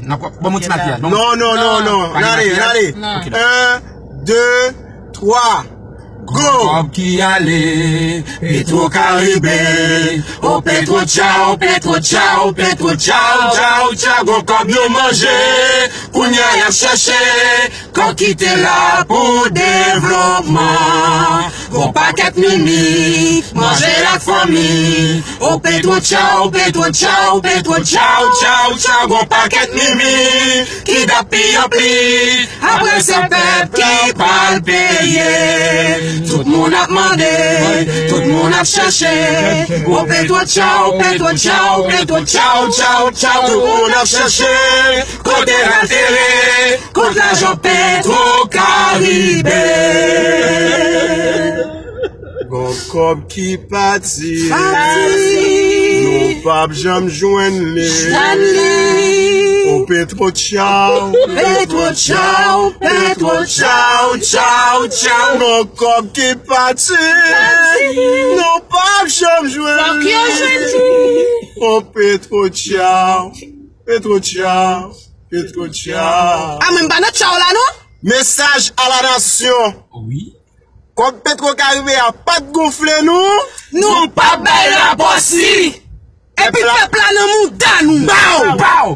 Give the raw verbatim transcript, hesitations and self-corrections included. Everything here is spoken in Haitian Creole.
N ap, ban m yon ti matyaj. Non, non, non, non. N ale, n ale. Yon, de, twa. Go! Kòb ki ale, Petro Karibe. O Petro tchaw, Petro tchaw, Petro tchaw, tchaw, tchaw. Gon kòb nou manje, kounye a y ap chèche kòb ki te la pou devlopman. Gon pakèt mimi, manje ak fanmi. O Petro tchaw, Petro tchaw, Petro tchaw, tchaw, tchaw. Gon pakèt mimi ki dap pi an pi. Apre se pèp ki pral peye. Tout moun ap mande, tout moun ap chèche. O Petro tchaw, Petro tchaw, Petro tchaw, tchaw, tchaw. Tout moun ap chèche kote l antere, kot lajan Petro Karibe. Gon kòb ki pati. Pati. Nou p ap janm jwenn li. Jwenn li. O Petro tchaw. Petro tchaw, Petro tchaw, tchaw, tchaw. Gon kòb ki pati. Pati. Nou p ap janm jwenn li. Fòk yo jwenn li. O Petro tchaw. Petro tchaw. Petro tchaw. A mwen m pa nan tchaw la non. Mesaj a la nasyon. Wi. Kòb Petro Karibe a pa t gonfle nou. Nou p ap bay lapòs li. Epi pèp la nan mouda nou. Baw! Baw!